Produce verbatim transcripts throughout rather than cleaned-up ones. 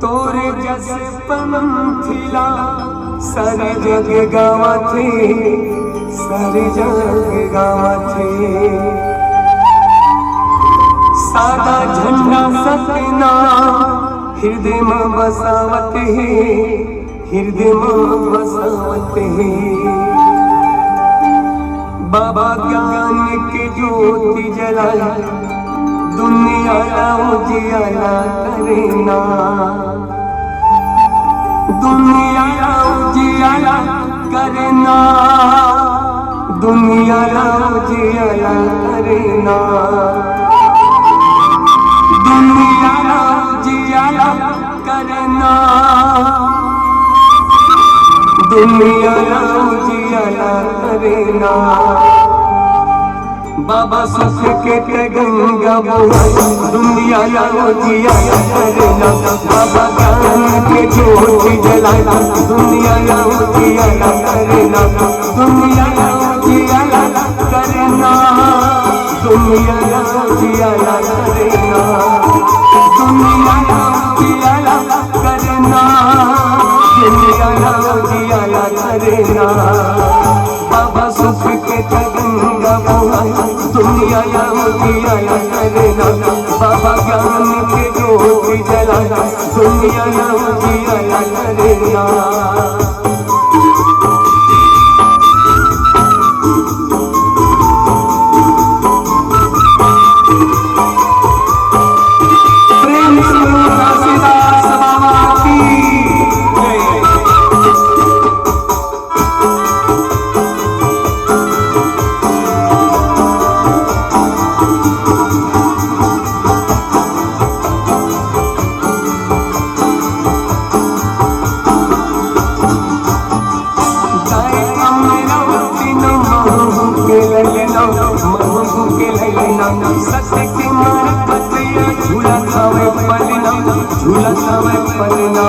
तोरे जस पंथी ला सारे जग गावथे, सारे जग गावथे। सादा झंडा सतना हिरदे म बसावत हे, हिरदे म बसावत हे। बाबा ज्ञान के ज्योति जलाए, दुनिया ला उजियाला करना। दुनिया ला उजियाला करना, दुनिया ला उजियाला करना, दुनिया ला उजियाला करना, दुनिया ला उजियाला करना। बाबा सुख के ते गंगा बोहाई, दुनिया ला उजियाला करना। बाबा ज्ञान के ज्योति जलाए, दुनिया ला उजियाला करना, दुनिया ला उजियाला करना, दुनिया ला उजियाला करना, दुनिया ला उजियाला करना, दुनिया ला उजियाला करना। बाबा सुख के ते गंगा बोहाई, दुनिया ला उजियाला करना। बाबा ज्ञान के ज्योति जलाए, दुनिया ला उजियाला करना। प्रेम से बोलो काशीदास बाबा की जय। दाई अमरावती न महू के ललना, महू के ललना, सत्य के मार पतिया झूला खावे पलना, झूला खावे पलना।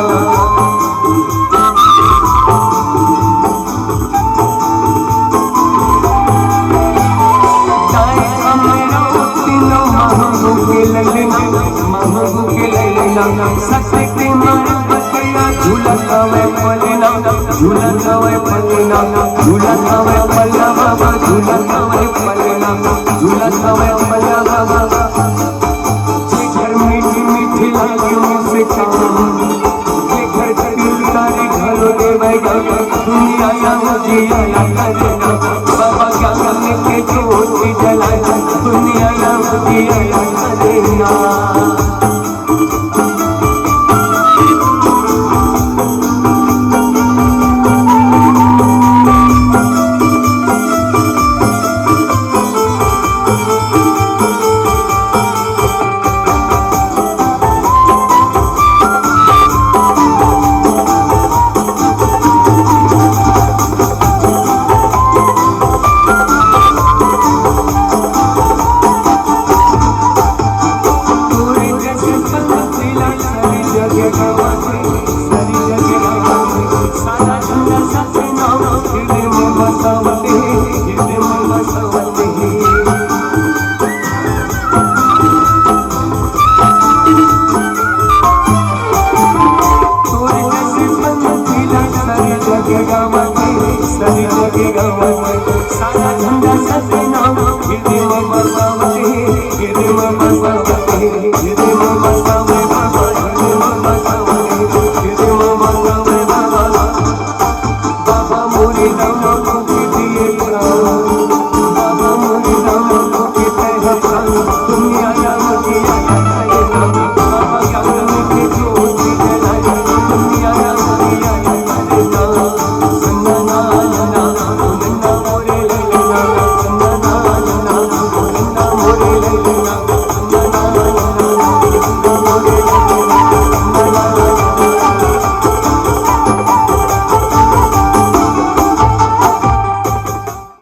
ताए अमरावती न महू के ललना, महू के ललना, सत्य के मार पतिया झूला खावे पलना, झूला खावे पलना, झूला खावे पलना बाबा, झूला खावे पलना, झूला खावे पलना बाबा। जेकर मीठी मीठी लागे मुस्कान, जेकर तिल तारी घलो देवे गा, दुनिया ला उजियाला करना। बाबा ज्ञान के ज्योति जलाए, दुनिया ला उजियाला करना।